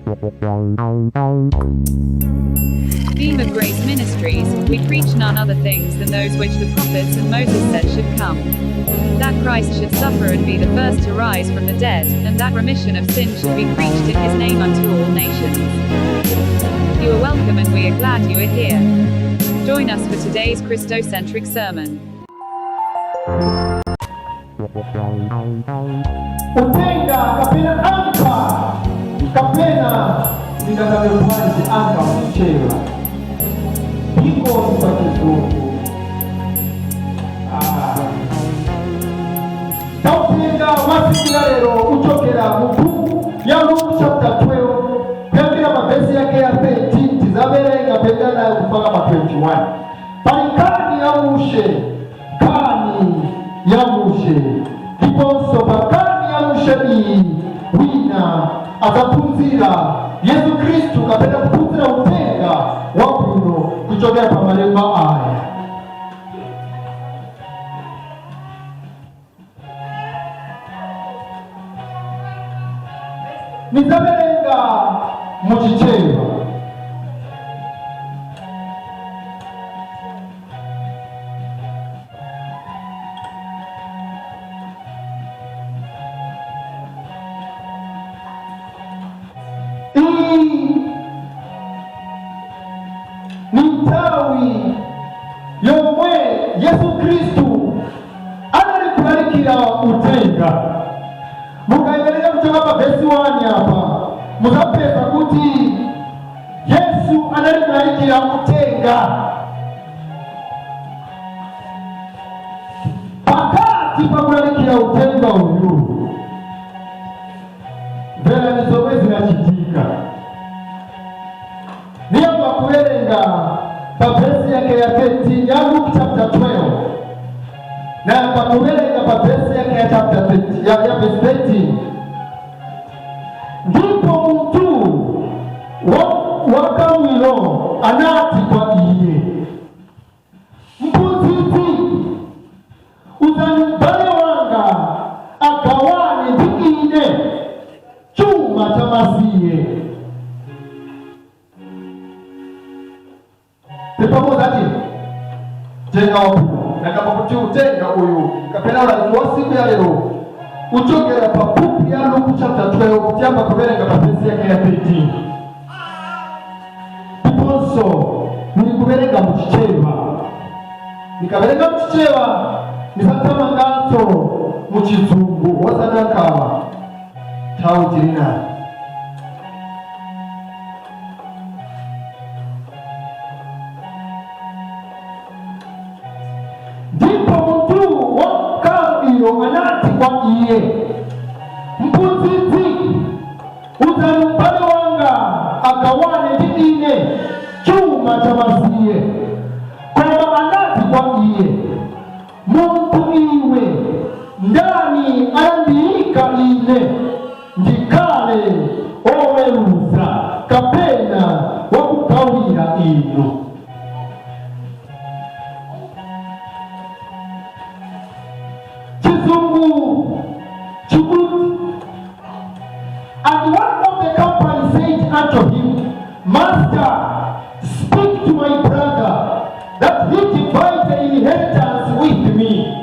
Beam of Grace Ministries, we preach none other things than those which the prophets and Moses said should come. That Christ should suffer and be the first to rise from the dead, and that remission of sin should be preached in his name unto all nations. You are welcome and we are glad you are here. Join us for today's Christocentric sermon. Utenga kapena anchor, kapena ndingakambe bwanji anchor muChichewa, beacon pa Chizungu. Ah. Tautenga wasikila lero uchokera mu buku ya Luke chapter 12, kuyambira mavesi yake ya 13, tizaverenga penda nayo kupaka pa 21. Pali kani ya mushe, kani ya mushe. Ndiponso pa kani ya mushe iyi, wina adzaphunzira Yesu Khristu kapena kuphunzira utenga wabwino kuchokera pa malemba aya. Nizaverenga muChichewa. Iyi ni nthawi yomwe Yesu Khristu anali kulalikira utenga. Mukaendelea kuchoka pa vesi 1 apa, muzapeza kuti Yesu anali kulalikira utenga. Pakati pa kulalikira utenga uyu, mverani zomwe zinachitika. Niyamba kuwerenga pa vesi yake ya 13 ya Luke chapter 12. Nayamba kuwerenga pa vesi yake ya chapter 13, ya verse 13. Ndipo munthu wakamwilo anati kwa iye, "Mphunzitsi, uzani m'bale wanga agawane ndi ine chuma cha masiye." Tipamodzi ati utenga wabwino, nakamba kuti utenga uyu kapena ulaliki wa siku ya lero uchokera pa buku ya Luke chapter 12, tiyamba kuverenga pa vesi yake ya 13. Ndiponso nili kuverenga muChichewa. Nikaverenga muChichewa, nisatamanganso muChizungu. Wasanakawa nthawi tili nayo. Ndipo munthu wakamwilo anati kwa iye, "Mphunzitsi, uzani m'bale wanga agawane ndi ine chuma cha masiye." Koma anati kwa iye, "Munthu iwe, ndani anandiyika ine ndikhale oweruza kapena wakugawira inu?" Chizungu chikuti, "And one of the company said unto him, 'Master, speak to my brother that he divide the inheritance with me.'"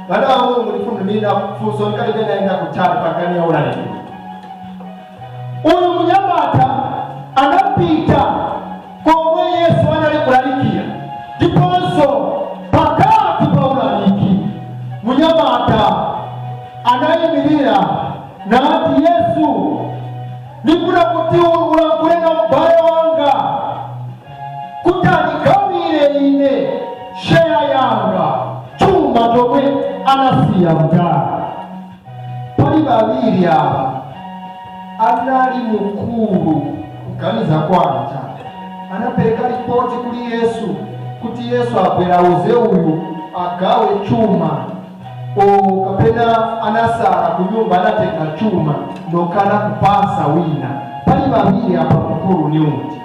Vana va Mulungu, ndifundumira funso likalibe naenda kutali pakani ya ulaliki uyu. Munyamata anapita komwe Yesu anali kulalikira, ndiponso pakati pa ulaliki munyamata anayimirira nati, "Yesu, ndifuna kuti ulankhule na m'bale wanga kuti andigawire ine share yanga, chuma chomwe anasiya mdala." Pali vaviri ava anali mukulu kuganiza kwanja anapereka ripoti kuli Yesu kuti Yesu abwera auze uyu agawe chuma, o kapena anasala kunyumba, anatenga chuma nokana kupasa wina. Pali vaviri apa, mukulu ni uti?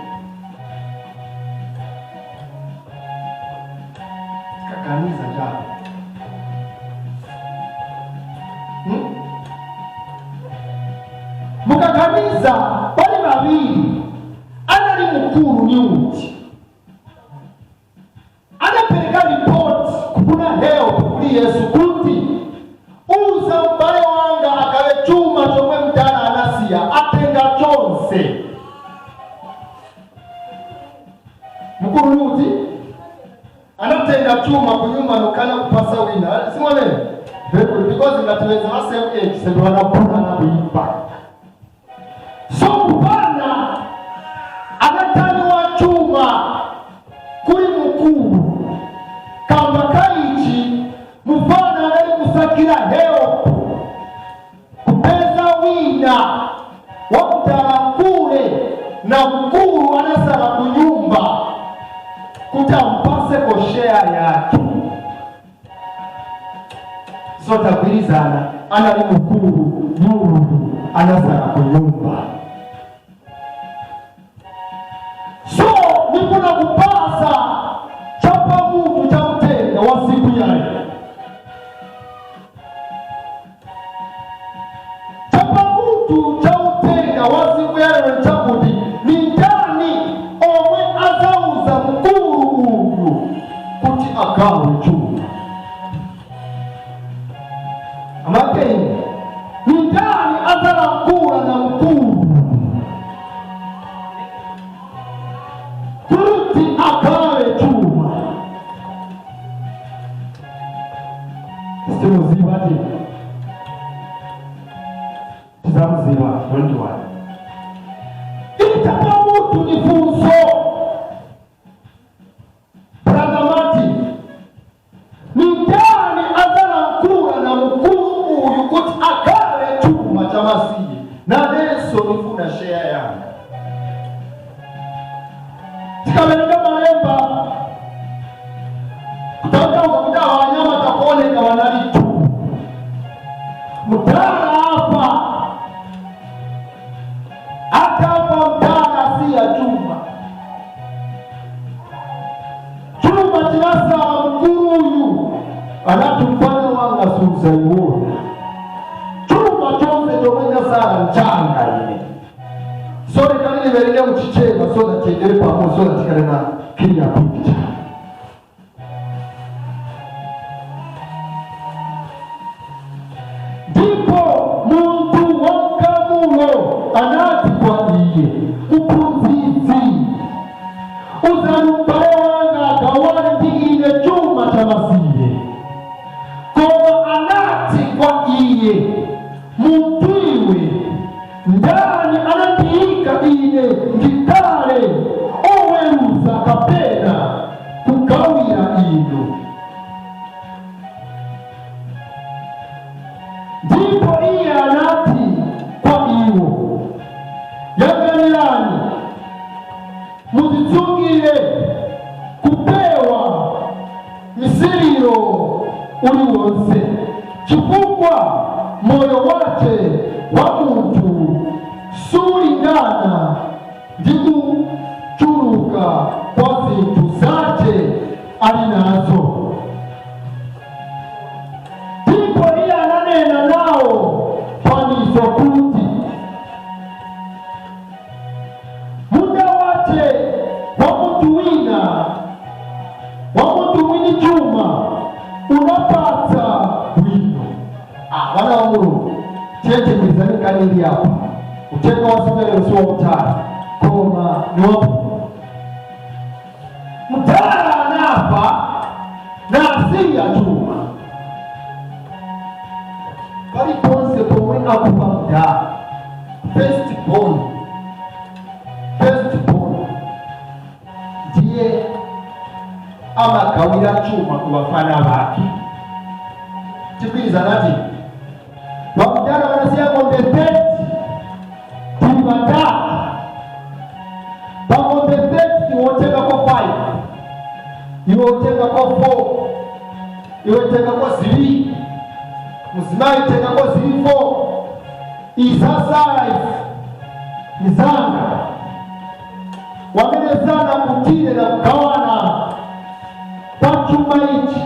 Tikaganiza chabe, Mukaganiza, pali vaviri anali mukulu ni uti anapereka ripoti kufuna help kuli Yesu kuti uza m'bale wanga agawe chuma chomwe mdala anasiya, atenga chonse? Mukulu ni uti anatenga chuma kunyumba nokana kupasa wina? Simwamene? Very good, because ngatiweza wa same age sendo wanapuna na kuimba. So mupana anataniwa chuma kuli mukulu. Kamba kaichi mufana anali kusakira help kupeza wina wakutarakule na mkulu anasala kunyumba kuti ampaseko share yake. So tagwirizana, anali mukulu nyulu anasala kunyumba. So nifuna kupasa chapamutu cha mtenga wa siku yayo. Chapamutu cha utenga wa siku yayo nchakuti ni ndani omwe azauza mkulu uyu kuti agawe chuma? Amakeni, ni ndani azalangula na mkulu kuti agawe chuma? Sitimuziva ti tizamuziva, don't worry. Itapamutu ni funso. Brother Martin, ni ndani azalankhula na mkulu uyu kuti agawe chuma cha masiye, nanenso nifuna share yanga? Tikaverenga malemba, kutanthauza kuti awa anyama takuoneka wanali tu mdala apa, atapa mdala siya chuma, chuma chinasala mkuluyu anati, "Mfano wanga suzaiwona, chuma chonse chomwe chasala mchanga ine." So lekani niverenge muchichema so that tiendere pamwe, so that tikale na clear picture. Ndipo munthu wamkamulo anati kwa iye, "Muphunzitsi, uzani m'bale wanga agawane ndi ine chuma cha masiye." Koma anati kwa iye, "Munthu iwe, ndani anandiyika ine ndikhale oweruza kapena kugawira inu?" Ndipo iye anati kwa iwo, "Yang'anirani muzitsungire kupewa msiriro uliwonse, chifukwa moyo wace wa munthu sulingana ndi kuchuluka kwa zinthu zace ali nazo." Ndipo iye ananena nawo fanizo kuti, "Munda wace wa munthu wina, wa munthu mwini chuma, unapatsa bwino." Ah, vana wa Mulungu, tiye kanili apa. Utenga wa siku lero si wautali, koma ni wabwino. Mtala anafa na asiya chuma. Paliponse pomwe akufa mdala, first born, first born ndiye amagawira chuma ku vafana vake. Tigwirizana ati vamudala vanasiya ng'ombe 30, tili vatatu. Pang'ombe 30 iwe utengako 5, iwe utengako 4, iwe tengako ziwiri, muzimayi tengako zili 4, izasala izi nizanga. Wamene sana kutile na kugawana kwa chuma ichi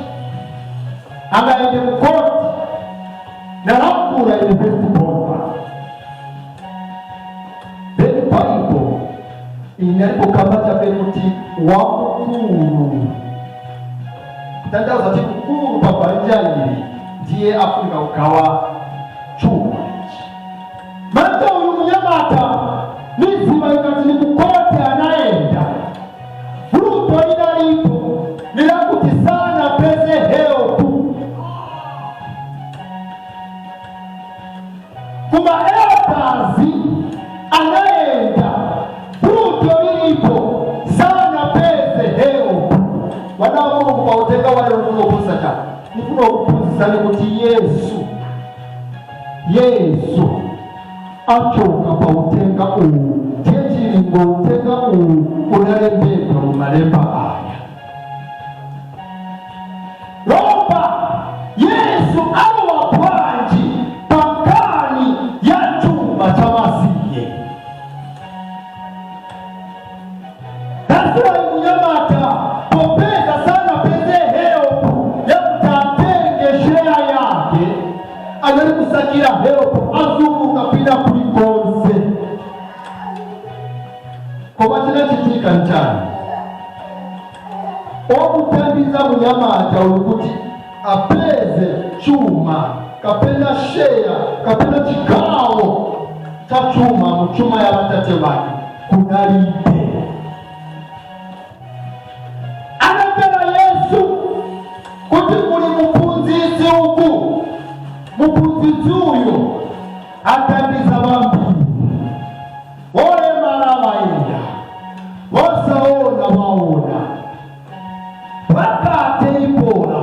angaende mukoti nalamkula ine first born. Bible inalipokamba chabe kuti wamkulu, kutanthauza kuti mkulu pa banja ili ndiye afunika kugawa chuma ichi. Manje uyu munyamata niziva ikati nikukote anaenda, vuto linalipo nilakuti sana peze help kuma elders. Anaenda, vuto lilipo sana peze help. Wana wa Mulungu, pautenga wale nifuna cha nifuna kuphunzisani kuti Yesu achoka pautenga uwu, ndiye chilingo utenga uwu unalembedwa mu malemba aya. Lomba Yesu alowa bwanji pankani ya chuma cha masiye? That's why munyamata popeza sana peze help yakuti atenge share yake, anali kusakira help, azunguka pina kulikonse. Koma chinachitika nchani? Okuthandiza munyamata uyu kuti apeze chuma kapena share kapena chigawo cha chuma muchuma ya vatate vake kunalibe. Anapera Yesu kuti kuli muphunzitsi uku, muphunzitsi uyu athandiza vambiri, olemala vaenda, vosaona vaona, vakate ipona.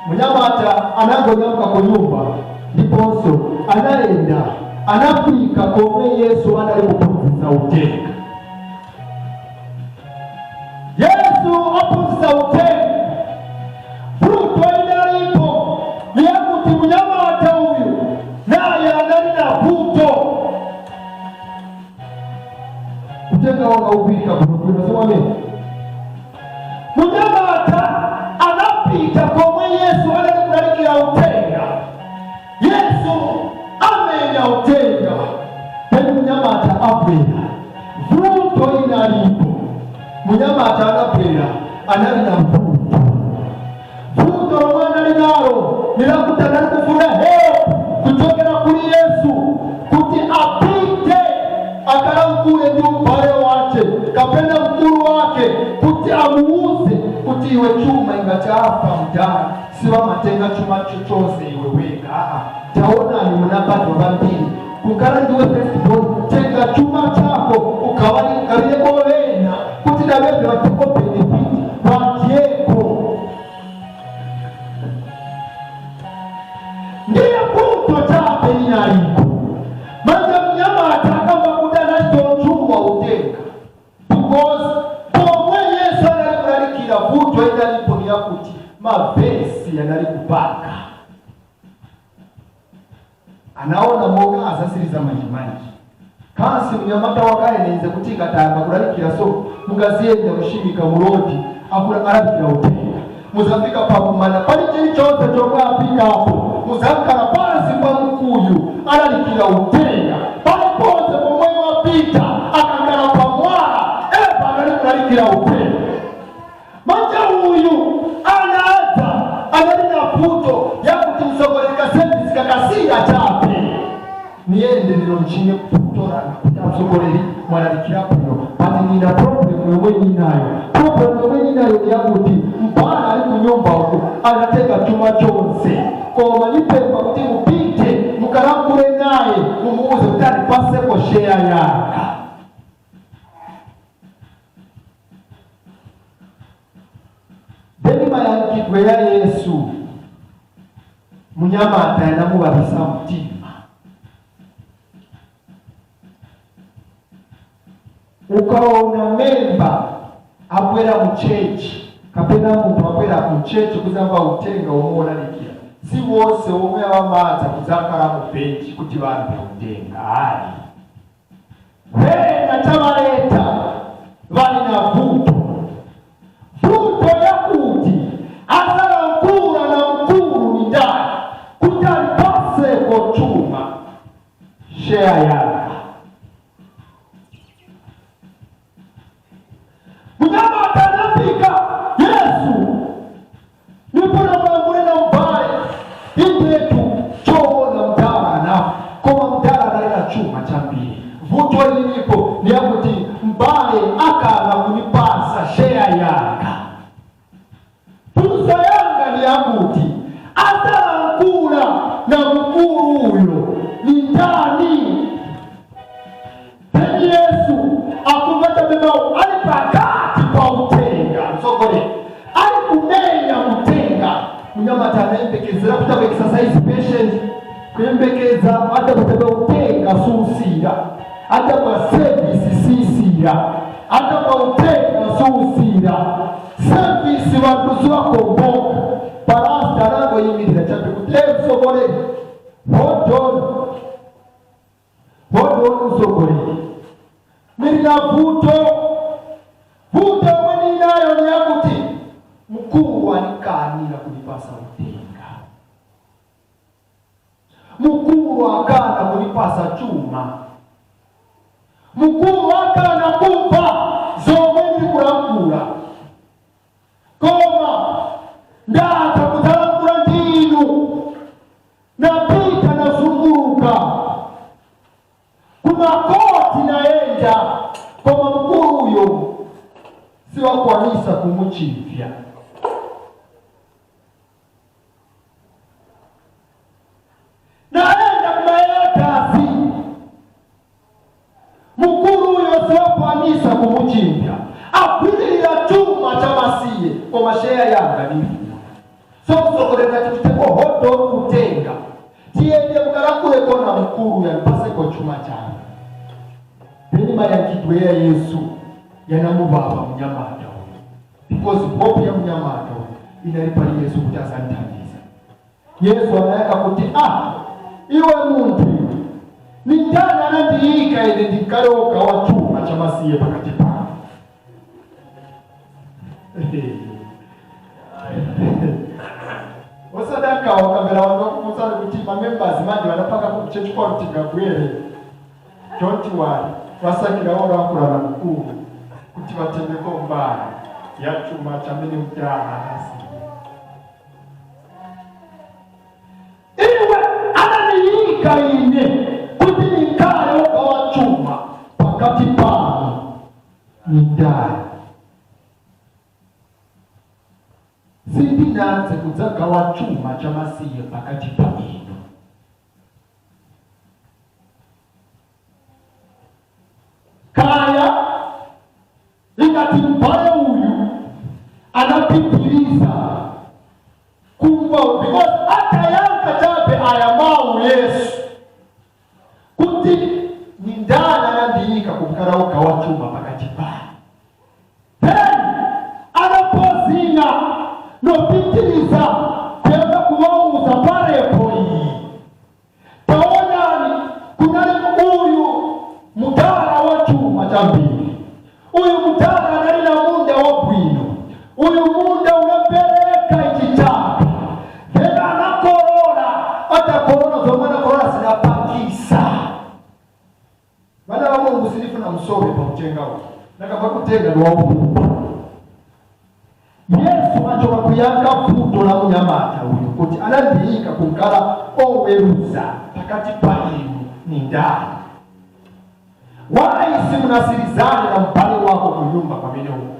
Munyamata anangonyamuka ku nyumba ndiponso anayenda, anafika komwe Yesu anali kuphunzitsa utenga. Yesu aphunzitsa utenga, vuto inalipo niyakuti munyamata uyu naye anali na vuto. Utenga wanga ugwirika bwinobwino, simwamene? Munyamata anapita komwe Yesu anali kulalikira utenga. Yesu amenya utenga, then munyamata abwera. Vuto inalipo, munyamata anabwera anali na vuto. Vuto lomwe anali nalo nilakuti anali kufuna help kuchokera kuli Yesu kuti apite akalankhule ndi ubale wace kapena mkulu wake kuti amuuze kuti iwe, chuma ingachafa mdani siwamatenga chuma chochonse iwe weka. Aa, taonani, munabadwa vambiri, kukhala ndiwe first born, tenga chuma chako ukawalingalireko wena kuti naveve vatiko benefit vadyeko. Ndiye vuto chape inaliko. Manje mnyamata akamba kuti anachitochuwa utenga because pomwe Yesu anali kulalikira, vuto inalipo ni yakuti mavesi anali kupaka. Anaona monga azasiriza manjimanji kansi. Mnyamata wakaenenze kuti ngatamba kulalikira, so mungaziyenda kushimika mulodi akula alalikira utenga, muzafika pakumana pali chilichonse chomwe afikapo, muzakhala pansi pa mkuyu alalikira utenga. Paliponse pomwe wapita akakhala pamwala eva anali kulalikira utenga. Manja uyu anaadza anali na vuto yakuti msogoleri kasevisi kakasiya chape, niyende nilonchine kutorana kuti msogoleri mwalalikira bwino, but nina problem yomwe ninayo. Problem yomwe ninayo ni yakuti mpana ali kunyumba uku anatenga chuma chonse, koma nipemba kuti mupite mukalankhule naye, mumuuze kuti andipaseko share yanga. Then mayankhidwe ya Yesu munyamata yanamuvavisa mtima. Ukaona member abwera mu church kapena munthu abwera ku church kuzamva utenga omwe olalikira, si wonse omwe awamadza kuzakhala mu benchi kuti vamve utenga, ayi. Vena chavaleta vali na vuto, vuto yakuti asalankhula na mkulu ni ndani kuti alipaseko chuma. Share yanga. Munyamata anafika Yesu nipona mulangule na mbale indetu choona mdala anafa, koma mdala analeta chuma chambiri. Vuto lilipo ni yakuti mbale akana kunipasa share yanga. Funso yanga ni yakuti asalankhula na mkulu uyo ni ndani? Then Yesu akumva chabe ali pakati pa utenga, msogole ali kumenya utenga. Munyamata anayembekezera kuti abe exercise patient kuyembekeza atakuchabe utenga suusira, atapa service sisira, atapa utenga suusira, service vantu sivakomboka. Pastor anangoyimirira chabe kuti, "Hey, msogole, hold on, hold on, msogole, nilina vuto. Vuto omwe ninayo ni yakuti mkuu alikanira kunipasa utenga, mkuu akana kunipasa chuma, mkuu akana kumva zomwe ndikulankhula, koma ndatha kudzalankhula ndinu. Napita nazunguluka kumakoti naenda, koma mkulu uyo siwakwanisa kumuchimvya." Naenda kuma elders, mukulu uyo siwakwanisa kumuchimbya, agwiririra chuma cha masiye, koma share yanga nifuna. So msokolera chiteko hodo kutenga tiyende mukalankuleko na mukulu yanipaseko chuma changa. Then mayankhidwe ya Yesu yanamubaba munyamata uyu, because hope ya munyamata uyu inali pali Yesu kuti azanthandiza. Yesu anayaka kuti, "Ah, iwe munthu iwe, ni ndani anandiyika ine ndikhale wogawa chuma cha masiye pakati pano?" Osadakawa kamera wangu wakufunzani kuti mamembers manje vanapaka kuchechi kwanu tingabwere. Don't worry, vasakirawo rakurana mukuru kuti vatengeko mbali ya chuma chamene mutaha anasiya. Iwe ananiyika ine kuti nikhale wogawa chuma pakati pano ni ndani? Sindinadze kudzagawa chuma cha masiye pakati pa inu. Kaya ingati mbale uyu anapitiriza kumva, because atayanka chabe aya mawu Yesu kuti ni ndani anandiyika kukhala wogawa chuma pakati pano, then anapozina nopitiriza kuyamba kuwauza parepo iyi, "Taonani, kunali uyu mudala wa chuma chambiri. Uyu mudala anali na munda wabwino. Uyu munda unapereka ichi chake, then anakolola. Atakolola, zomwe anakolola zinapakisa." Vana va Mulungu, silifuna msowe pa kutenga uyu nakabva kutenga niwaupupa. Yesu achoka kuyankha vuto la munyamata uyu kuti anandiyika kukhala oweruza pakati pa inu ni ndani? Why simunasirizane na mbale wako kunyumba pamene uko?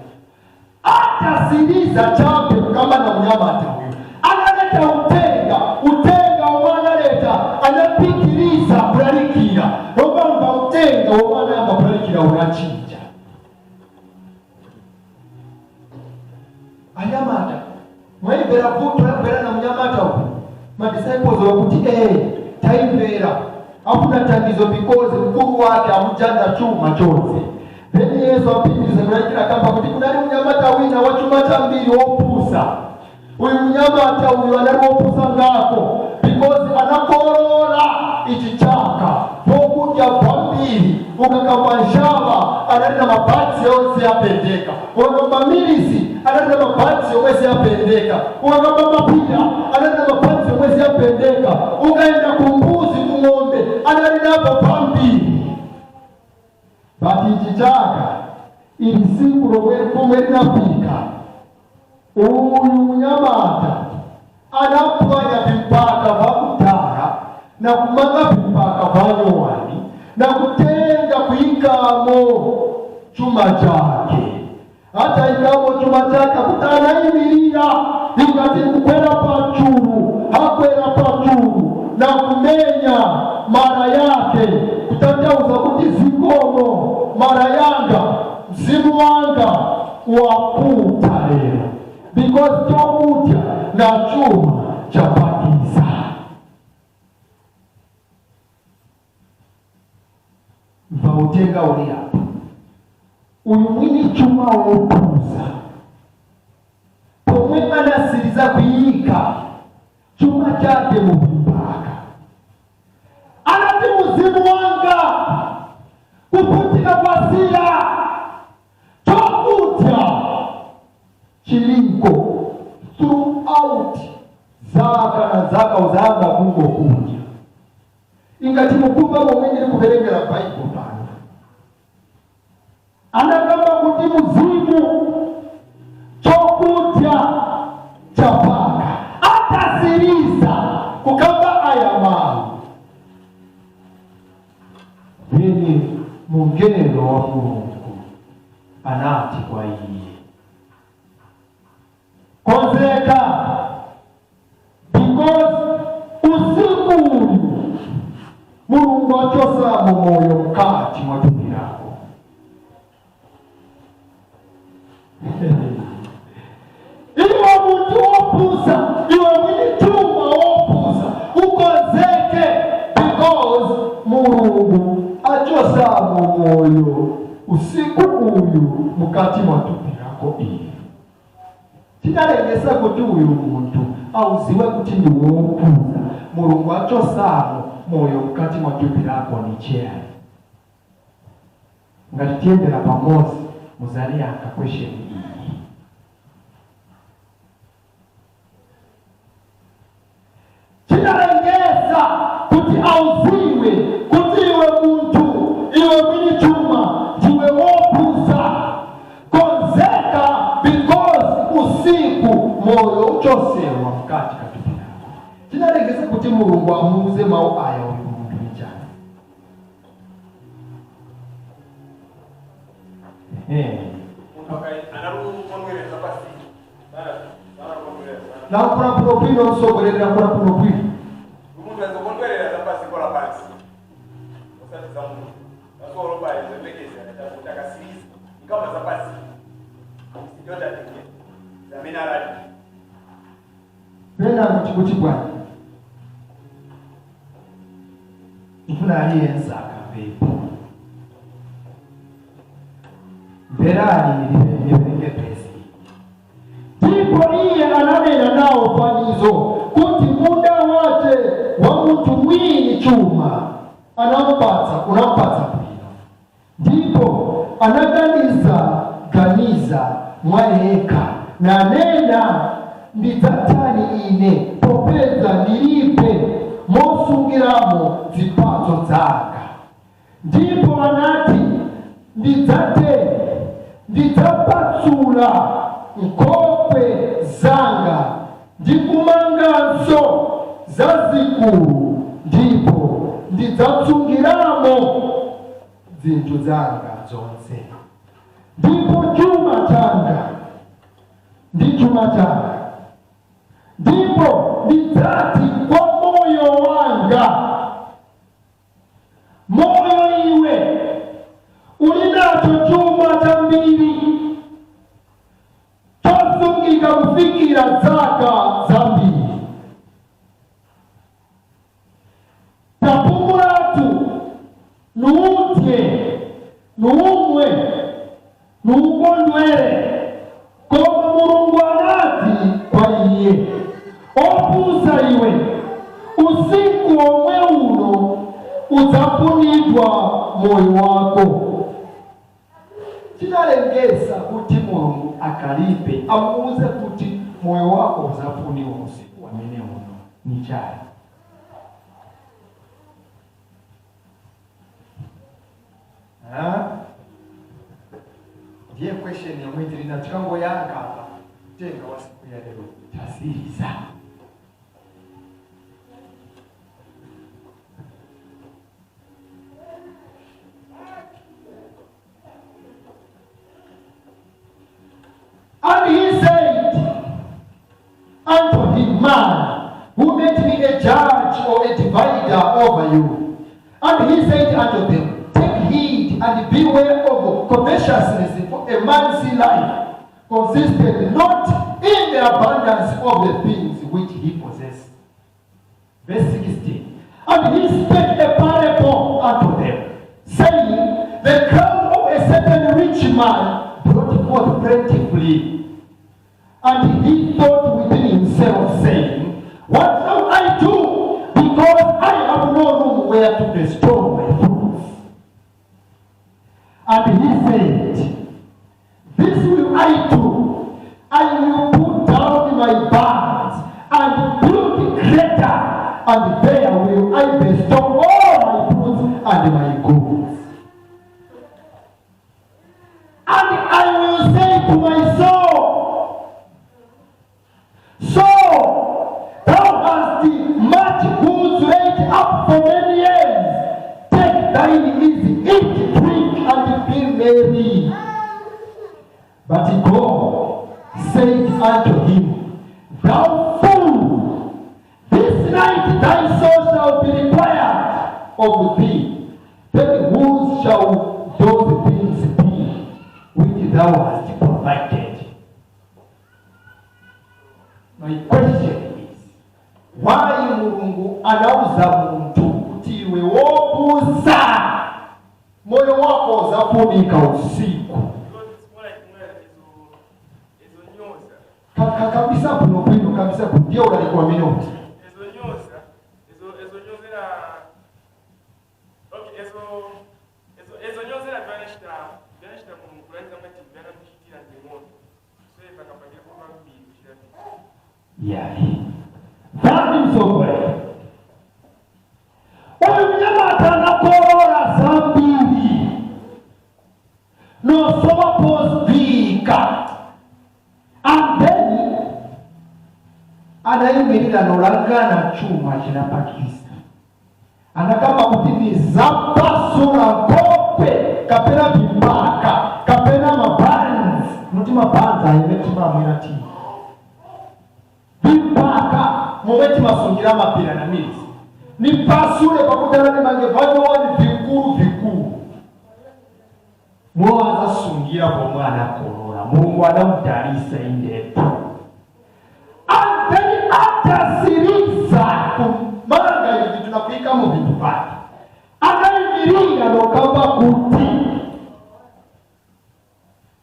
Atasiriza chabe kukamba na munyamata uyu, analeta utenga. Utenga omwe analeta, anapitiriza kulalikira lopamba. Utenga omwe anayamba kulalikira unachinja. Anyamata, mwaimvera vuto yabwera na munyamata uyu? Madisciples wakuti, "Eh, taimvera. Afuna thandizo because mkulu wake amujanda chuma chonse." Then Yesu apitiriza kulalikira, kamba kuti kunali munyamata wina wa chuma chambiri wopusa. Uyu munyamata uyu anali wopusa ngako because anakolola ichi chaka pokudya pambiri. Ukakamba nshava, anali na mabatsi yonse yapendeka. Ukakamba milisi, anali na mabatsi yomwe siyapendeka. Ukakamba mapira, anali na mabatsi yomwe siyapendeka. Ukaenda kumbuzi, kung'ombe, anali napo. But ichi chaka ili siku lomwe pomwe linafika, uyu munyamata anaphwanya vimpaka vakutara na kumanga vimpaka vanyowani na kutenga kuikamo chuma chake. Hata ikamo chuma chake kuti anayimirira ingati kukwera pachulu, hakwera pachulu na kumenya mara yake, kutanthauza kuti zikomo mara yanga, mzimu wanga waputa lero because chokudya na chuma chapakiza. Mvautenga uli apa, uyu mwini chuma wopuza pomwe anasiriza kuyika chuma chake muvimpaka, anati muzimu wanga kuputika kwasira, chokudya chiliko throughout zaka na zaka uzamba kungokudya. Ingati mukumba momwe ndiri kuverengera Bhaibheri pano, anakamba kuti muzimu chokudya chapaka. Atasiriza kukamba aya mawu, then mungelo wa Mulungu anati kwa iye, konzeka, because usiku uyu Mulungu achosamo moyo mkati mwa thupi lako. Iwe muntu wopusa, iwe mwini chuma wopusa, ukonzeke because Mulungu achosamo moyo usiku uyu mukati mwa thupi lako ili. Tinalengesa kuti uyu muntu auziwe kuti ndi wopusa, Mulungu achosamo moyo mkati mwa thupi lako ni chiyani? Ngati tiyendera pamodzi muzaliyankha question iyi. Chinalengeza kuti auziwe kuti iwe munthu, iwe mwini chuma, ndiwe wopusa, konzeka because usiku moyo uchosewa mkati ka thupi lako. Chinalengeza kuti Mulungu amuuze mawu aya uyu munthu ni chani? Nankula kuno bwino, msogoleri, nankula kuno bwino. Umuntu azokondwerera zapasiko lapansi osati za Mulungu. Nasoloba izembekeza kuti akasiriza ikamba zapasi isijotatike zamene alali. Pena muchikuti bwana mfuna aliyense akamvepo mverani niverenge pesi. Ndipo iye ananena nawo fanizo kuti munda wace wa munthu mwini chuma anampatsa unampatsa bwino, ndipo anaganiza ganiza mwa yekha nanena, ndidzatani ine popeza ndilibe mosungiramo zipatso zanga? Ndipo anati, ndidzateni, ndidzapatsula nkhokwe zanga ndikumanganso zazikulu, ndipo ndidzatsungiramo zinthu zanga zonse, ndipo chuma changa ndi chuma changa. Ndipo ndidzati kwa moyo wanga, moyo iwe uli nacho chuma chambiri chosungika kufikira zaka zambiri, tapumulatu, nuudye, nuumwe, nuukondwere. Koma Mulungu anati kwa iye, opusa iwe, usiku omwe uno udzafunidwa moyo wako. Chinalengeza kuti Mulungu akalipe amuuze kuti moyo wako uzafuniwa usiku wamene uno ni chani? Ha? Ndiye question yomwe tili nayo, tikangoyankha apa, tenga wa siku ya lero tasiriza. And he said unto him, "Man, who made me a judge or a divider over you?" And he said unto them, "Take heed and beware of covetousness, for a man's life consisted not in the abundance of the things which he possessed." Verse 16. And he spake a parable unto them, saying, "The crown of a certain rich man brought forth plentifully. And he thought within himself, saying, 'What shall I do? Because I have no room where to bestow my fruits.' And he said, 'This will I do. I will put down my barns and build greater, and there will I bestow all my fruits and my goods. And I will say to my soul, Soul, thou hast much goods laid up for many years. Take thine ease, eat, drink, and be merry.' But God said unto him, 'Thou fool, this night thy soul shall be required of thee. Then whose shall those things be which thou hast provided?'" My question is, why Mulungu anauza munthu kuti iwe wopusa, moyo wako uzafunika usiku? Because it's more like ezonyoza. Kabisa bwino bwino kabisa, ndiye ulalikuwa minuti. Ezonyoza, ezonyozera, okay, ezonyozera vyanachita Mulungu kulangiza mwati vyanamuchitira nding'ono, so ife akapangira kwa mbiri kuchita vitu. Yayi, vani msogolera, uyu mnyamata anakolola zambiri nosowa pozvika, and then anayimirira nolangana chuma chinapakisa, anakamba kuti nizapasula nkope kapena vipaka kapena mabanzi, noti mabanzi ayeme timamwera tii vipaka momwe timasungira mapira na midzi, nipasule pakutana nimange vanyowani vikulu vikulu mwo azasungira pomwe anakolola. Mulungu anamudalisa indepo, and then atasiriza kumanga ivi tunakuika mu vintu vake, anayimirira nokamba kuti,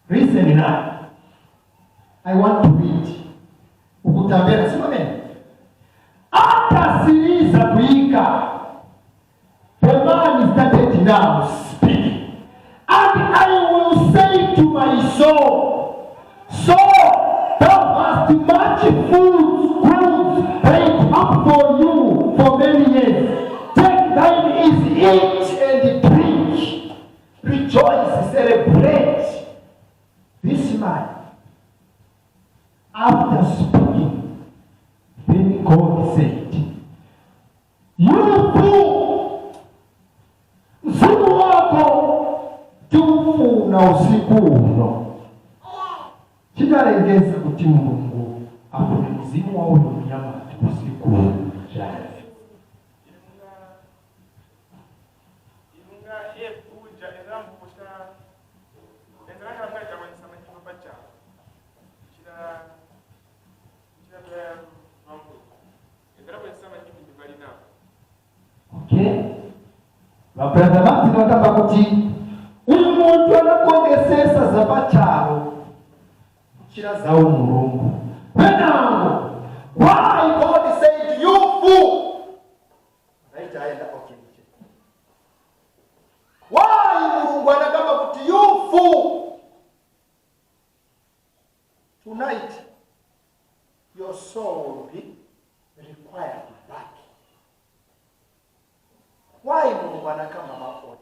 listen now, I want to read ukutambira simamene atasiriza kuika. The man started now speaking, "And I will say to my soul, Soul, thou hast much food, goods laid up for you for many years. Take thine ease, eat and drink, rejoice, celebrate." This man, after speaking, then God said, "You fool, mzimu wako tiufuna usiku uno." Chinalengeza kuti Mulungu afune mzimu wa uyu mnyamata usiku uno chazi. Ilunga ekuja ezambukusha enzalanga mwaita kwanisa manyimbo pachawo chira chira bya mambo enzala kwanisa manyimbo ndivali nawo. Okay, vabrother Martin vakamba kuti uyu muntu anakongesesa zapachalo kuchira zawo Mulungu. Penango, why God said, "You fool"? Right, aenda, okay. Why Mulungu anakamba kuti, "You fool, tonight your soul will be required back"? Why Mulungu anakamba maote?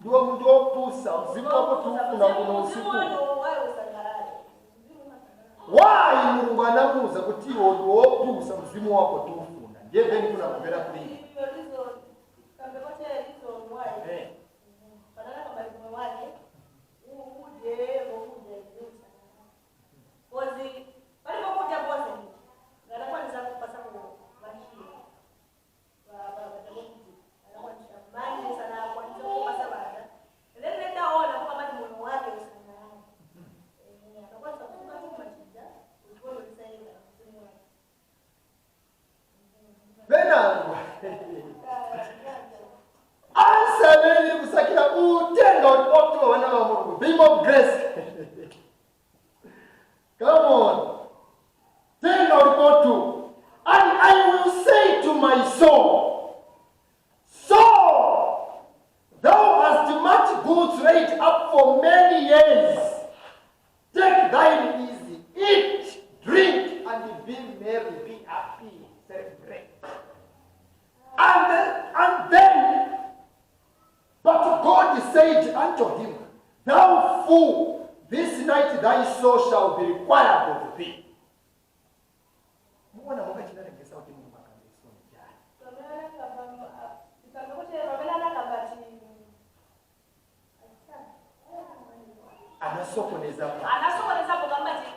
Ndiwe munthu wopusa, mzimu wako tiufuna kuno usiku. Why Mulungu anamuuza kuti iwe ndi wopusa, mzimu wako tiufuna? Ndiye then kunamvera kulira. Eh. Venango ansameni kusakira utenga ulipotuwa vana va Mulungu. Beam of Grace, come on, tenga ulipotu. And I will say to my soul, "Soul, thou hast much goods laid up for many years. Take thine easy, eat, drink, and be merry, be happy, celebrate." And then, but God said unto him, "Thou fool, this night thy soul shall be required of thee." Muona monga chinalengesa kuti Mulungu akambe chani? Anasokoneza pa. Anasokoneza kugamba ati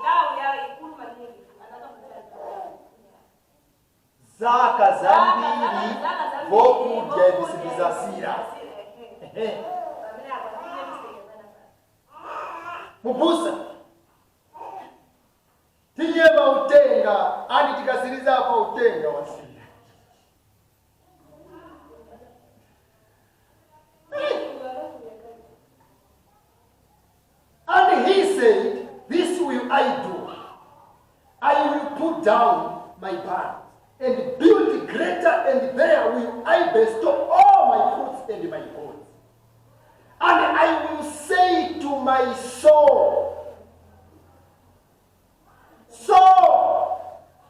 ndawu ya ikulu maningi. Zaka zambiri vokudya ibisibizasira. Ehe. Mubusa tinyema utenga ani tikasiriza apa utenga wasira. And he said, "This will I do. I will put down my barns and build greater, and there will I bestow all my fruits and my goods. And I will say to my soul, 'Soul,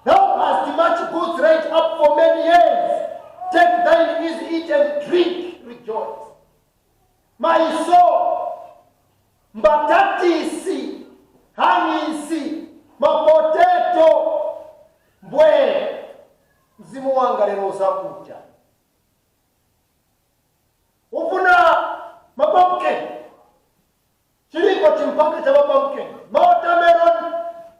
thou hast much goods laid up for many years. Take thine ease, eat and drink, rejoice.'" My soul, mbatatisi, hanisi, mapoteto, mbwe, mzimu wanga lero uzakucha. Ufuna mapumpkin, chiliko chimpaka cha mapumpkin, mawatermelon,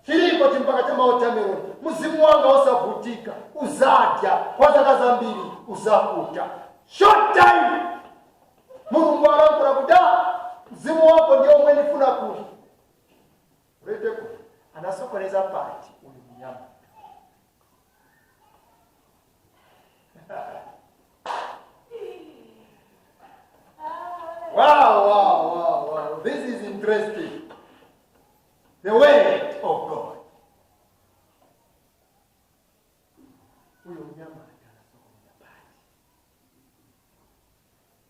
chiliko chimpaka cha mawatermelon. Mzimu wanga usavutika, uzadya kwa zaka zambiri, uzakuta. Short time Mulungu alankhula kuti, "Ah, mzimu wako ndio omwe ndifuna kuti uleteko." Anasokoneza pati uyu mnyama. Wow. This is interesting. The word of God. Uyu mnyama anasokoneza pati.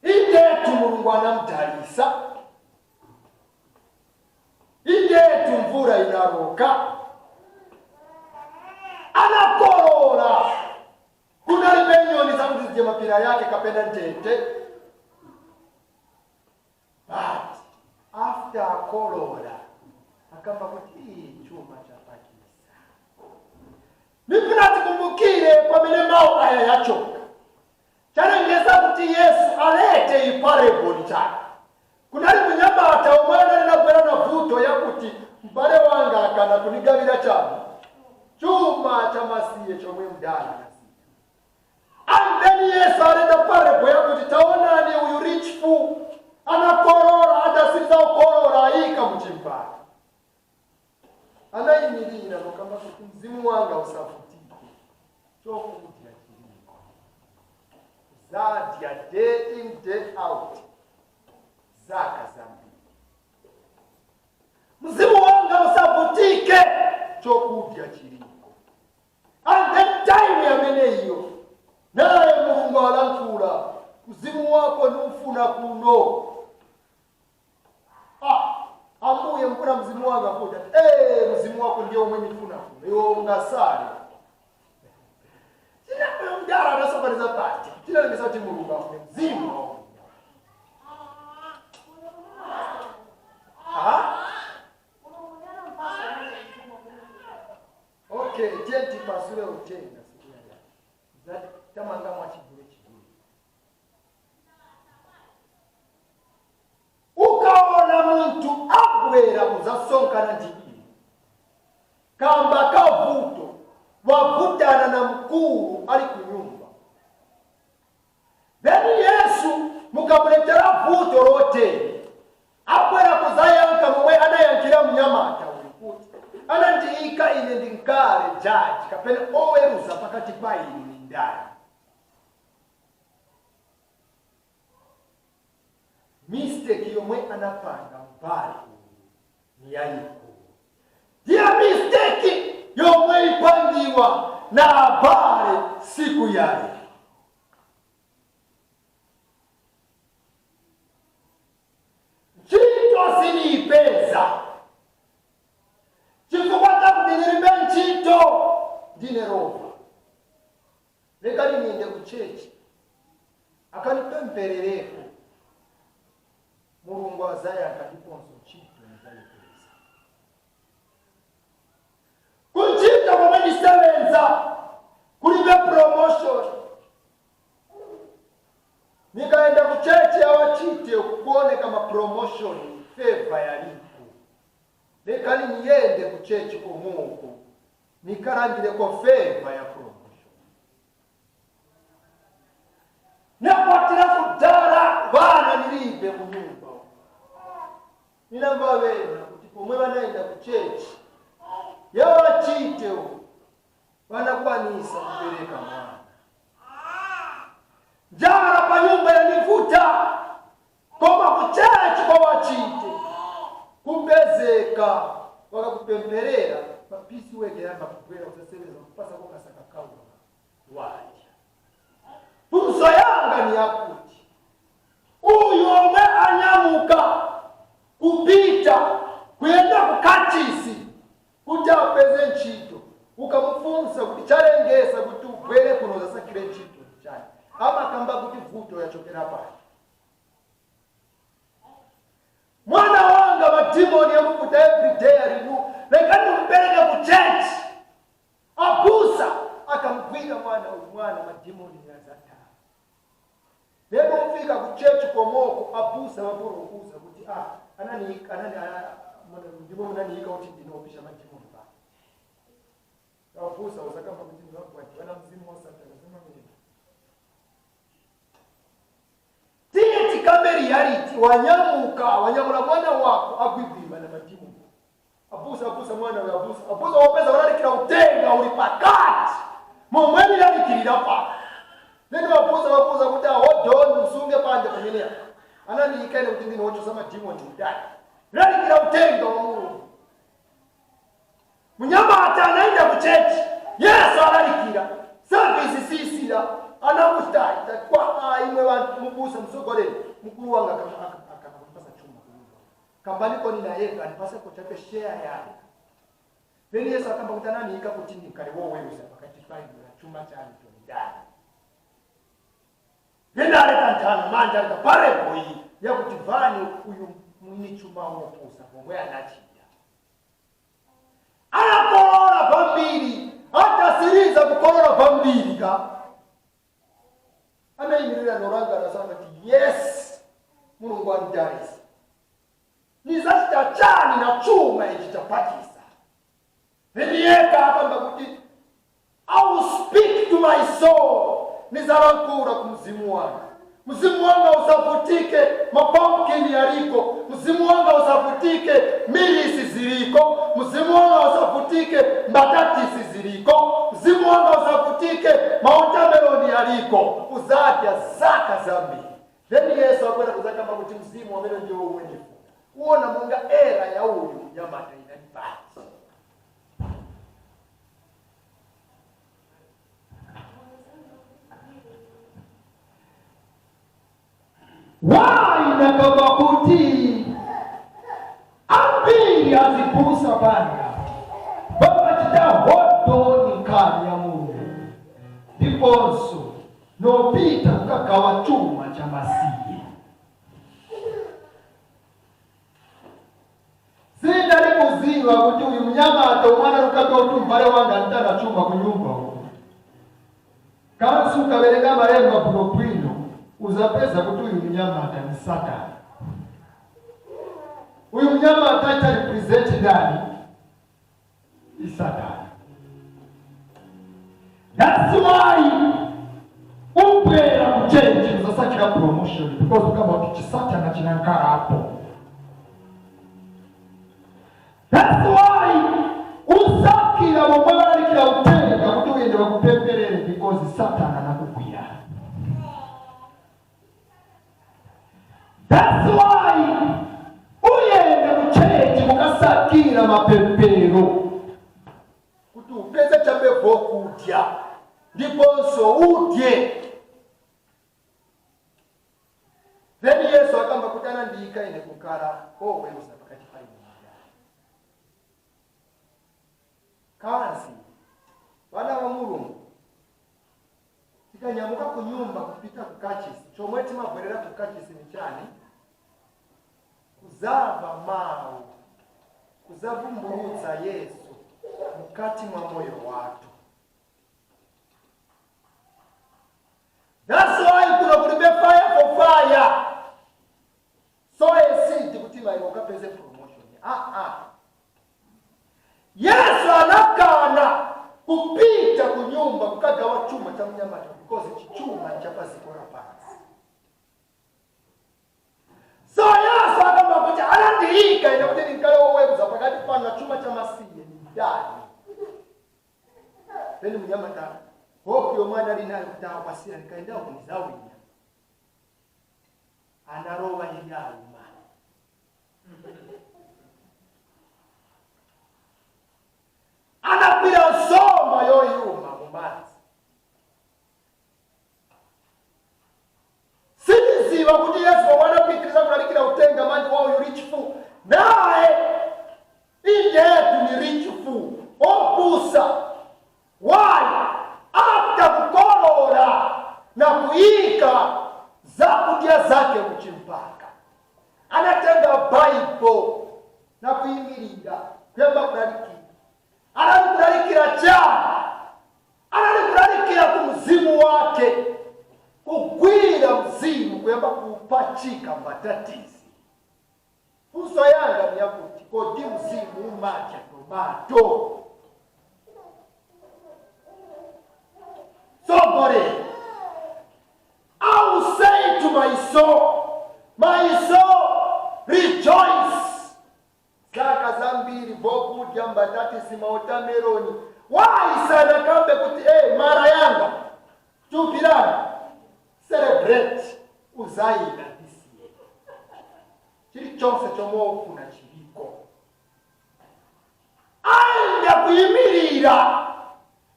Indetu Mulungu anamdalisa. Indetu mvura inaroka. Anakolola. Kunalibe nyoni zakuti zidye mapira yake kapena ntete. But after akolola akamba kuti, "Ii, chuma chapakisa." Nifuna tikumbukire pamene mawu aya yachoka chalengeza kuti Yesu alete iparable chake. Kunali munyamata omwe anali na vuto yakuti m'bale wanga akana kunigawira chanu chuma cha masiye chomwe mdala anasiya. And then Yesu aleta parable yakuti taonani uyu rich fool anakorora, adasiriza kukorora ayika muchimpaka, anayimirira nokamba kuti mzimu wanga usavutike, chokudya chiliko, zadya day in, day out zaka zambiri. Mzimu wanga usavutike, chokudya chiliko. And then time yamene iyo naye Mulungu alankhula, mzimu wako niufuna kuno. Ah, ambuye, mfuna mzimu wanga futa? Eh, mzimu wako ndio omwe nifuna kuno, iwe ungasale. Mdara anasokoneza pati chinalengesa kuti Mulungu afune mzimu. Mukamuletera vuto lotere, abwera kuzayankha momwe anayankhira mnyamata uyu kuti, "Anandiyika ine ndinkale jaji kapena oweruza pakati pa inu ni ndani?" Mistake yomwe anapanga mbali uyu ni yayikulu. Ndiye mistake yomwe ipangiwa na abale siku ya lero. Ntchito siniyipeza chifukwa chakuti ndilibe ntchito, ndine lova. Lekani niyende ku church akanipemperereko, Mulungu azayankha ndiponso ntchito ndizayipeza. Kuntchito komwe ndisebenza kulibe promotion. Nikaenda ku church yawachite kuoneka ma promotion, favor yaliko. Lekani niyende ku church komoko nikalandireko favor ya promotion. Nakwatira kudala, vana nilibe munyumba. Ninamva vena kuti pomwe vanaenda ku church yawachite vanakwanisa kupereka mwana. Njala pa nyumba yanivuta, koma ku church kwawachite kupezeka wakakupemperera mapisi weke yamba kubwera kusasebenza kupasa kokasaka kaula wadya. Funso yanga ni yakuti uyu omwe anyamuka kupita kuyenda kukachisi kuti apeze ntchito, ukamufunsa kuti chalengesa kuti ubwere kuno zasakire ntchito chani, amakamba kuti vuto yachokera pali mwana wanga, madimoni yamukuta everyday alinu, lekani mumpereke ku church. Abusa akamgwira mwana uyu, mwana madimoni yazatala. Lero mfika ku church komoko, abusa vaporokuza kuti, "Ah, anani anani ndimo munaniika kuti ndinopisha madimoni pa." Abusa usakamba kuti ndinogwati vana mzimu wa Satana zimamene. Tiye tikambe reality. Wanyamuka, wanyamula mwana wako agwigwima na madimoni. Abusa, abusa, mwana we, abusa, abusa wapeza walalikira utenga uli pakati momwe nilalikirira pa. Then wabusa wabusa kuti, "Hold on, usunge panja pamene apa anandiyikaine kuti ndinochosa madimoni mudani." Lalikira utenga wa Mulungu. Munyamata anaenda ku church, Yesu alalikira, service sisira anamutaita kwa imwe vantu. Mubusa msogoleni mukulu wanga akamupasa chuma kunyumba kambaniko ninayeka ndipaseko chape share yake. Then Yesu akamba kuti, "Ananiika kuti ndikale woweruza pakati pa inu na chuma chanu chondani." Then aleta nthano manja, aleta parable iyi yakuti vani uyu mwini chuma wopusa pomwe anachita anakolola pambiri. Atasiriza kukolola pambiri ka, anayimirira norangana sakati, "Yes, Mulungu andidalisa, nizachita chani na chuma ichi chapachisa?" Then yeka akamba kuti, "I will speak to my soul, nizalankhula ku mzimu wanga. Mzimu wanga usavutike, mapumpkin yaliko. Mzimu wanga usavutike, milisi ziliko. Mzimu wanga usavutike, mbatatisi ziliko. Mzimu wanga usavutike, mawatermelon yaliko. Uzadya zaka zambiri." Then Yesu akwenda kuzakamba kuti mzimu wamene ndiwo umwenifuna uona monga era ya uyu mnyamata inalipati. Why nakamba kuti ambiri azibusa panja vamachita hold on nkhani ya Mulungu ndiponso nopita kukagawa chuma cha masiye? Sindali kuziva kuti uyu mnyamata umwana lukabe kuti mbale wanga ntana chuma kunyumba uku. Kansi ukaverenga malemba bwinobwino, uzapeza kuti uyu mnyamata ni Satani. Uyu mnyamata acha represent ndani? Ni Satani. That's why ubwera ku church kuzasakira. Usakira promotion because ukamba kuti chisatana chinankalapo. That's why usakira momwe balalikira utenga kuti uyende bakupemperere, because Satana anakugwira. That's why uyende ku church mukasakira mapempero kuti upeze chabe vokudya ndiponso udye. Then Yesu akamba kuti anandiyika ine kukhala oweruza pakati pa inu. Kansi vana va Mulungu, tikanyamuka kunyumba kupita kukachisi, chomwe timabwerera kukachisi ni chani? Kuzamva mawu, kuzavumbulutsa Yesu mukati mwa moyo wathu. That's why kuno kulibe fire for fire, sow a seed kuti iwe ukapeze promotion. Ah ah, Yesu anakana kupita kunyumba kukagawa chuma cha mnyamata because chichuma chapaziko la pansi. So Yesu akamba kuti anandiyika ine kuti ndinkale woweruza pakati panu na chuma cha masiye ni ndani? Then mnyamata, hope yomwe anali nayo kuti akwasira nikaendawo kunizawina, analowa iyauma. Anagwira nsomba yoyuma mumadzi. Sitiziva kuti Yesu pomwe anapitiriza kulalikira utenga manje wawo, "You rich fool," naye indetu ni rich fool, opusa. Why? After kukolola na kuyika zakudya zake muchimpaka, anatenga Bible na kuyimirira kuyamba kulalikira. Anali kulalikira chani? Anali kulalikira ku mzimu wake, kugwira mzimu kuyamba kupachika mbatatisi. Funso yanga ni yakuti, kodi mzimu umadya tomato? Tsogolera, I will say to my soul, "My soul, rejoice." Zaka zambiri vokudya mbatatisi, maotameloni. Why sanakambe kuti, "Hey, mara yanga, tupirani, celebrate, uzayina this year, chilichonse chomwe ufuna chiliko"? Aenda kuyimirira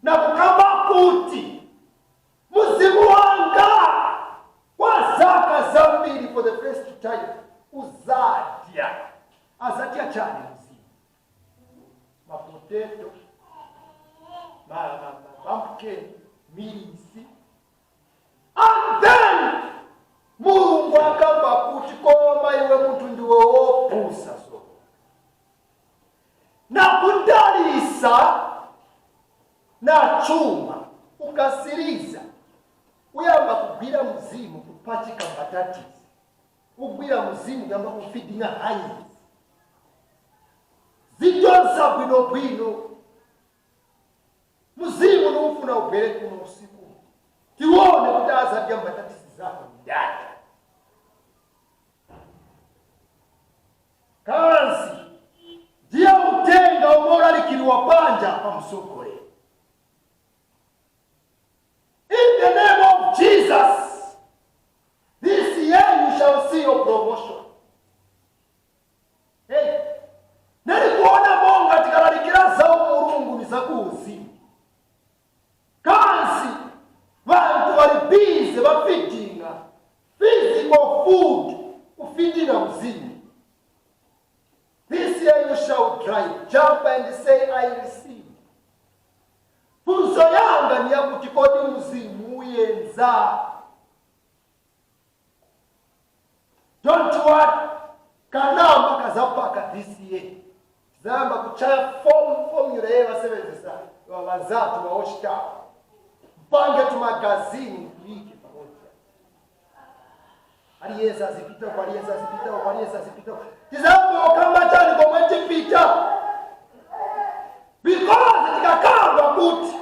na kukamba kuti, "Muzimu wanga, kwa zaka zambiri, for the first time uzadya." Azadya chani mzimu? Mapotato, ma pumpkin, milisi. And then Mulungu akamba kuti, "Koma iwe munthu ndiwe wopusa, so nakudalisa na chuma, ukasiriza uyamba kugwira mzimu kupachika mbatatisi, ugwira mzimu kuyamba kufeedinga hyenas zitonsa bwinobwino. Mzimu niufuna ubwere kuno usiku, tione kuti azadya mbatatisi zako ndani." Kansi ndiye utenga omwe ulalikiriwa panja pa msogolero. In the name of Jesus, this year you shall see your promotion. Hey, nalikuona monga tikalalikira za Mulungu ni zakuuzimu. Kansi vantu vali busy vafeedinga physical food, kufeedinga mzimu. This year you shall drive. Jump and say, "I receive." Funso yanga ni yakuti, kodi mzimu uyenza? Don't worry, kanamba kazapaka this year. Zayamba kuchaya form formula ye vasebenzesa vazatu va Watchtower. Mpange tumagazini tuike pamoja. Aliyense azipita kwa aliyense azipita kwa aliyense azipita. Tizayamba okamba chani komwe tipita? Because tikakamba kuti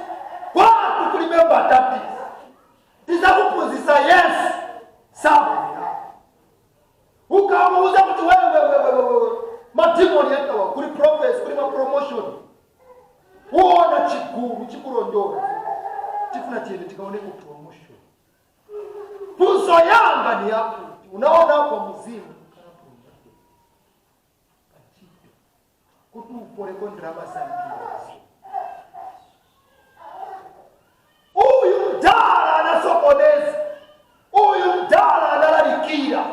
kwatu kulibe mbatatisi, tizakuphunzitsa Yesu. Kuti uporeko ndirama zambiri. Uyu mdala anasokoneza, uyu mdala analalikira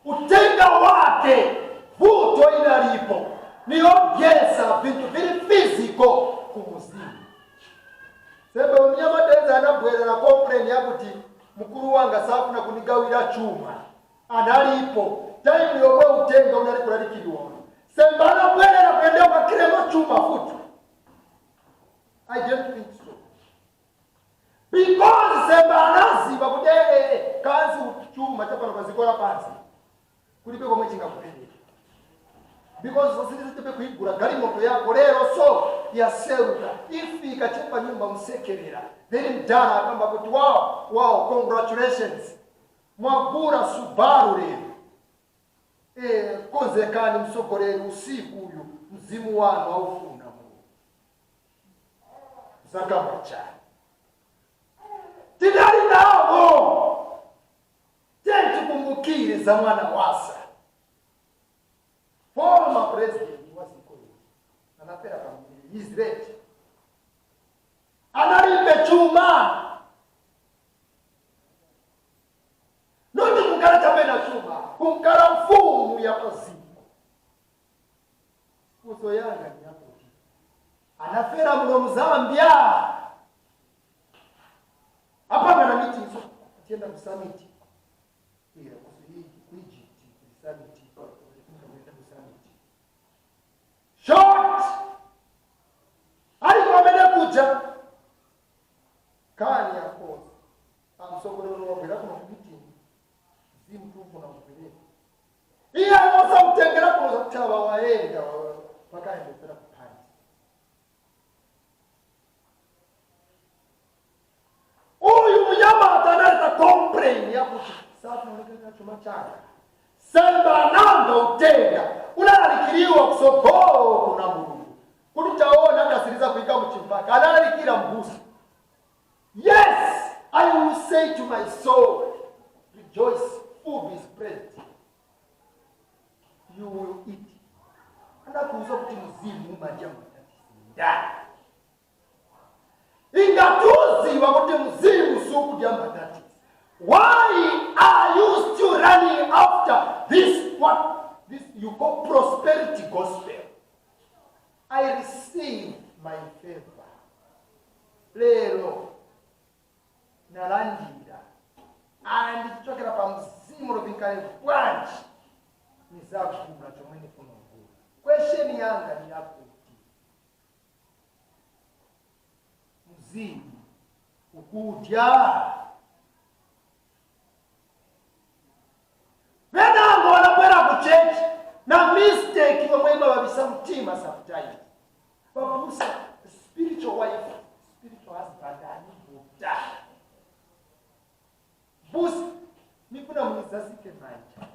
utenga wake. Vuto inalipo niyodyesa vintu vili physical kumuzimu. Sembe unyamatenza anabwera na complain yakuti mukuru wanga safuna kunigawira chuma. Analipo time yomwe utenga unali kulalikiriwa. Sembe anabwerera kuendea makirema chuma futi? I don't think so, because sembe anaziva kuti kanzi chuma chapano pazikora pansi kulibe komwe chingakupereka, because zasilizibe kuigura galimoto yako lero so yaseruka, ifika chepa nyumba musekerera. Then mdala akamba kuti, Wow, congratulations, mwagura Subaru lero." Konzekani msogoleri, usiku uyu mzimu wanu aufuna Mulungu. Zakamba chani? Tinali nawo. Tentikumbukire za Mwanawasa, former president wa ziko hili, anapera pamwili Israeli, analibe chuma. Noti kukala chapena chuma, kukala mfumu ya paziko. Uso yanga ni yakuti anafera muno mZambia, apanga na meeting, so tienda ku summit iya ku Egypt, ku summit, kuenda ku summit short aliko amene kuja kani yakoza amsogolero wabwera kuno ku meeting, zimtufuna kubwerera iye osamutengera kuno kutaba waenda pakaendesera ku Paris. Uyu munyamata analeta complain yakuti safunaonekana chuma chake. Semba nanga utenga unalalikiriwa kusogolo kuna Mulungu kuti taona akasiriza kuika muchimpaka analalikira mbusa. Yes, I will say to my soul, rejoice, food is bread, you will eat. Anakuuza kuti mzimu umadya mbatatisi ndani? Ingatuziwa kuti mzimu sukudya mbatatisi, why are you still running after this, what this you call prosperity gospel? I receive my favor lero, nalandira and kuchokera pa mzimu lovinkale bwanji nizagula chomwe ndifuna kugula. Question yanga ni yakuti mzimu ukudya? Venango wanabwera ku church na mistake yomwe imavavisa mtima sometimes. Vabusa, spiritual wife, spiritual husband anivuta. Busa, nifuna munizazike manja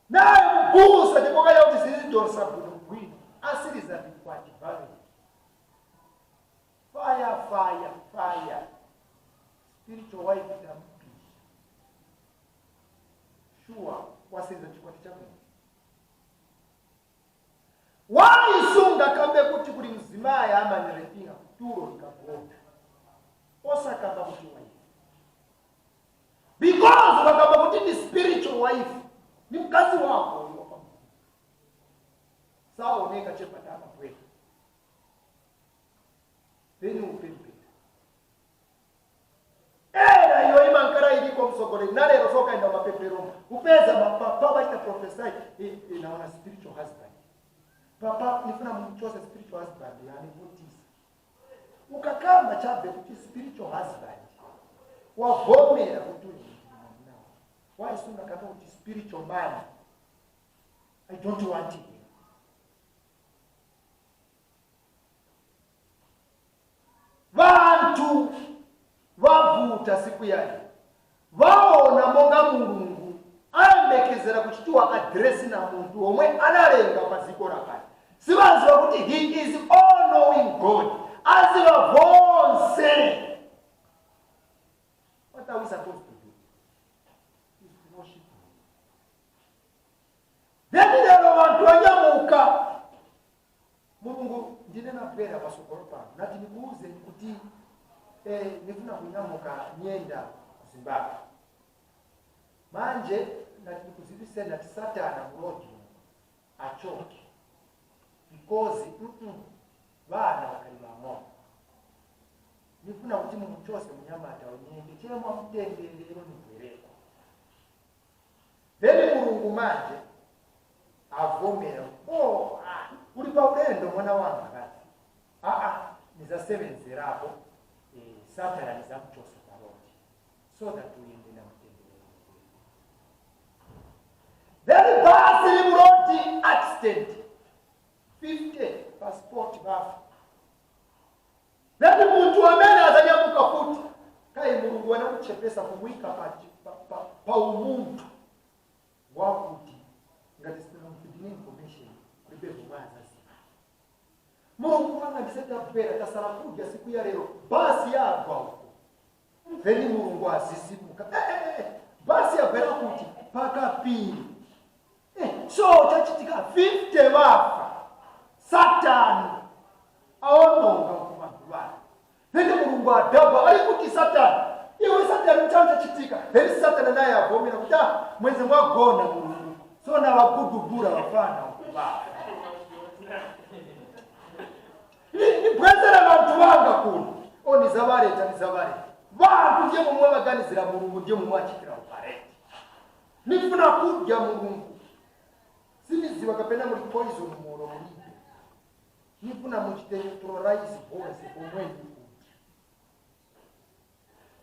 naye mubusa ndikokaya kuti zizidonsa bwino bwino, asiriza vikwati vaviri. Fire, fire, fire! Spiritual wife tamupisha. Sure, wasiriza chikwati chabwino. Waisunga kambe kuti kuli mzimaya amanirepinga kutulo nikagona, osakamba kuti wife, because ukakamba kuti ndi spiritual wife, ni mkazi wako uyo pamuzi saoneka chepata amabwera, then upempera era iyo imankara iliko msogoleni nalero sokaenda mapemperoma upeza mapapa bachita prophesy, naona spiritual husband. Papa, nifuna mchose spiritual husband yanivutisa. Ukakamba chabe kuti spiritual husband, wavomera kuti uyu ndi mwamuna. Waisunga kamba kuti spiritual man, I don't want him. Vantu vavuta siku yayo vaona monga Mulungu ayembekezera kuchitiwa address na munthu omwe analenga pa dziko lapasi. Sivaziva kuti he is all knowing God, aziva vonse. What are we supposed to do is to worship him. Then lero vantu vanyamuka. Kuti nifuna kunyamuka nyenda ku Zimbabwe. Manje nati nikuzivise nati Satana murodi achoke because vana vakali vang'ono. Nifuna kuti mumuchose munyamata unyende chemwa mtendelero nibwereko. Then Mulungu manje avomera, oh, uli pa ulendo mwana wanga kati nizasebenzerapo Satana nizamuchosa paroti so that uyende na mtendelero. Then basi limuroti accident 50 passport bafu. Then muntu amene azanyamuka futi kai Mulungu anamuchepesa kumwika pa umuntu wakuti ngati sitinamufidine information kulibe vumaza. Mulungu wanga ndisetabwera tasala kudya siku ya lero basi yagwa uko. Then Mulungu azisimuka basi yagwera kuti pakapiri. So chachitika 50 vafa Satani aononga kuvanhu vake. Then Mulungu adabwa ali kuti Satani iwe Satani chanza chitika. Then Satani naye avomera kuti mwenze mwagona Mulungu so na vagudubura vafana ukuvafa. Nibwezera vantu vanga kuno o nizavareta nizavareta vantu ndiye mumwe vaganizira Mulungu ndiye mumwe achitira upareti. Nifuna kudya Mulungu siniziva kapena muri poison muro mulibe. Nifuna muchite neutralize bonse pomwe ndikudya.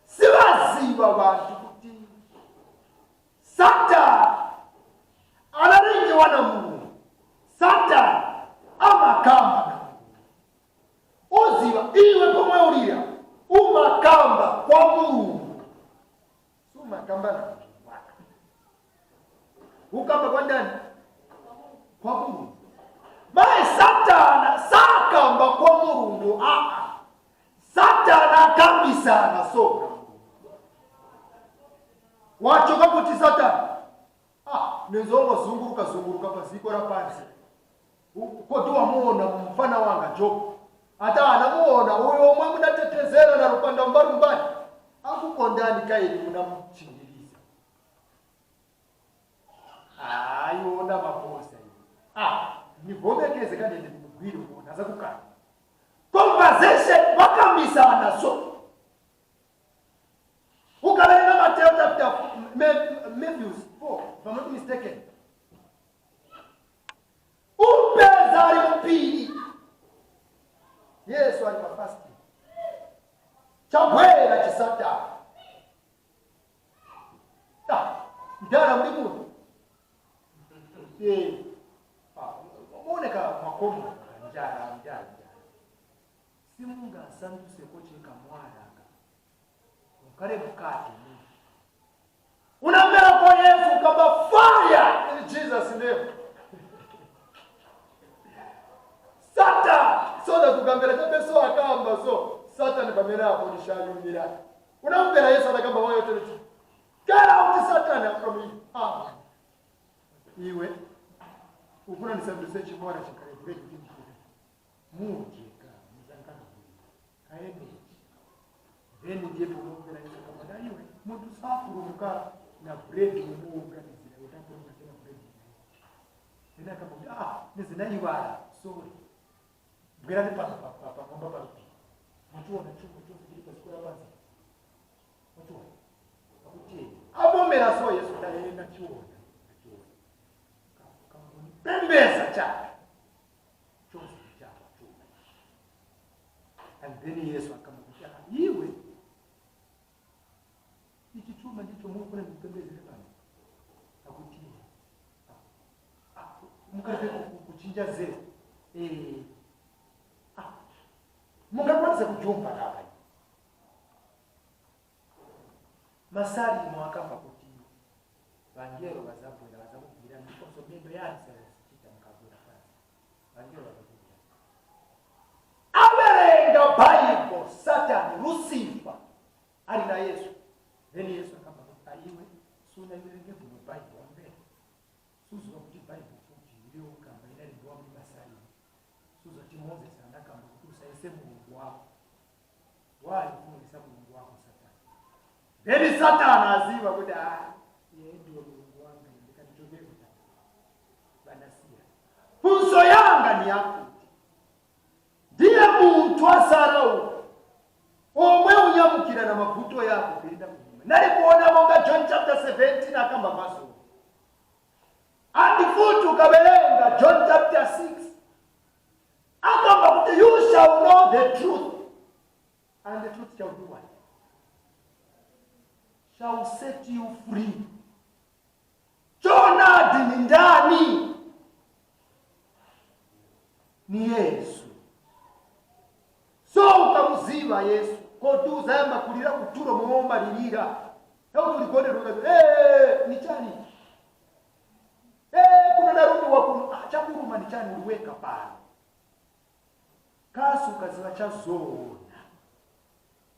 Sivaziva vantu kuti Satani analengewa na Mulungu. Satani amakamba na Mulungu. Oziva iwe pomwe ulira umakamba kwa Mulungu. Sumakamba na Mulungu wako. Ukamba kwa ndani? Kwa Mulungu. Maye Satana sakamba kwa Mulungu. Satana akambisana so. Wachoka kuti Satana nizongo zunguruka zunguruka paziko la pansi. Kodi wamuona mfana wanga Job. Ata anamuona uyo omwe munatetezera na rupanda mbarumbani. Akukondani kaili munamuchingiriza. Iwona mabosa iwe. Nivomekeze kandi ndimugwire muona aza kukana. Conversation wakambisana so. Ukalenga Matthew chapter Matthew 4, if I'm not mistaken. Umpeza ali mupiri. Yesu ali pa fasting. Chabwera chisatana. Ndara muli muno. Muoneka makomo njara njara. Simunga asanduse kocheka mwaraka. Ukale mukate. Unamera kwa Yesu kama fire in Jesus name. Satan so that ukambera chapeso akamba so Satan pamera apo nishayumira. Unamvera Yesu akamba wayo tele. Get out Satan from me. Iwe ufuna nisanduse chimwana chikale break mujeka muzangana kaemeji. Then ndiye pomvera Yesu kama iwe muntu safuruka na bread umuorganizira utakuona tena bread. Then akamwambia nizinaiwala sorry. Bwera ni pano papa ngomba papi. Mtu ana chungu chungu kili pasikula wazi. Mtu akuti avomera so Yesu taenda chiona. Kama pembeza chake. Chose chako chuma. And then Yesu akamwambia iwe ichi chuma ndicho Mungu kuna mpembezere pano. Akuti mukaribe kuchinja zero. Mungakwanisa kujumba kapa. Masali mwakamba kuti vangelo vazabwera vazakubwira ndiponso mendo yani sachita mukabwera pasi. Vangelo vazakubwira. Averenga Bible Satan Lucifer ali na Yesu. Then Yesu akamba kuti aiwe suna iwerenge bwino Bible ambe. Suzuka kuti Bible futi iyo kamba inali ndiwa muri masali. Suza ti Moses anakamba kuti usaise Mulungu wako. Wali kufunisa Mulungu wako Satani. Then Satani aziva kuti ah, iye ndiwe Mulungu wanga, ndikandichokeko vanasiya. Funso yanga ni yakuti ndiye munthu asara uku omwe unyamukira na mavuto yako kuenda kunyuma. Nali kuona monga John chapter 17 akamba maso andifuti ukaverenga John chapter 6, akamba kuti you shall know the truth and the truth shall do what? Shall set you free. Choonadi ni ndani? Ni Yesu. So ukamuziva Yesu, koti uzayamba kulira kuturo momwe umalirira, euti uligonera, hey, ni chani? Hey, kuno narumiwa kuno. Ah, chakuruma ni chani? Uliweka pano kasi ukaziva chazoona,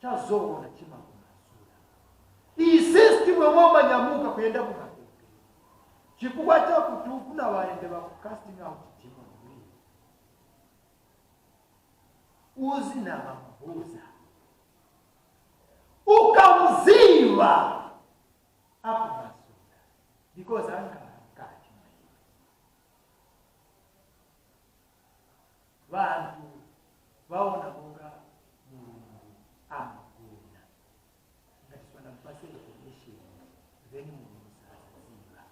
chazoona chimakumazula. Iyi system yomwe umanyamuka kuyenda kumapepe chifukwa chakuti kuna vaende vaku casting out demon uzina vambuza, ukamziva akumazula because angala mkati mwaiwe. Vantu vaona monga Mulungu amagona, ngati sivanamupase information, then Mulungu sazaziva.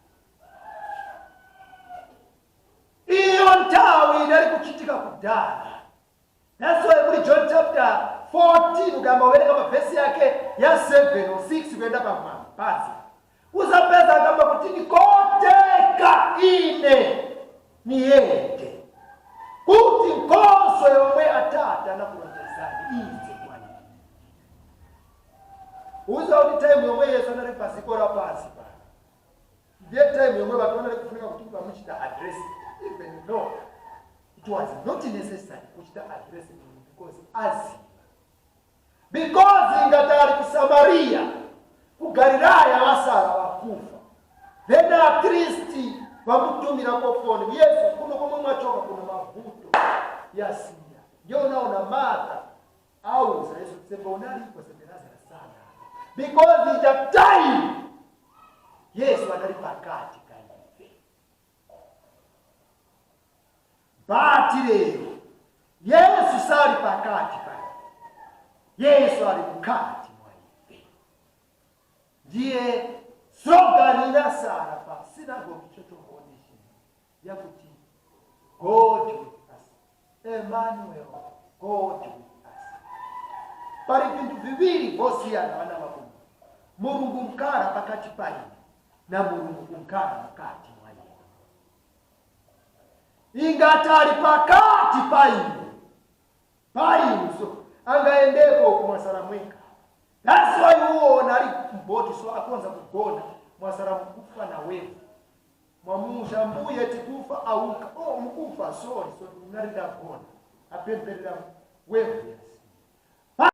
Iyo nthawi inali kuchitika kudala. That's why muri John chapter 14, ukamba uverenga mavhesi yake ya 7 or 6 kuenda pamapasi, uzapeza akamba kuti nikoteka ine niyende kuti nkhoswe yomwe Atate anakulonjezani idze kwa ine. Uza kuti time yomwe Yesu anali paziko la pansi pano ndiye time yomwe vantu vanali kufunika kuti vamuchita address, even though it was not necessary kuchita address Mulungu because aziva, because ingati ali ku Samariya, ku Galilaya vasala vakufa, then at least vamutumirako foni, "Yesu, kuno komwe mwachoka kuno mavuto yasiya." Ndiyo unaona Martha auza Yesu, sembe unaliko, sembe Lazaro sana, because ija time Yesu anali pakati kaife. But lero Yesu sali pakati paife, Yesu ali mkati mwa ife. Ndiye slogan inasala pa Synagogue Church of All Nations yakuti "God with us", Emmanuel, God with us. Pali vinthu viwiri vosiyana, vana va Mulungu: Mulungu mkala pakati pa ine na Mulungu kumkala mkati mwa ine. Ingati ali pakati pa ine, pa ine, so angaendeko kumwasala mweka. That's why uona ali mboti, so akonza kugona, mwasala mkufa na wewe mwamusha, "Mbuye, tikufa." Auka, "Oh, mkufa? Sorry, sorry, unalindagona." Apemperera wewe yasiya.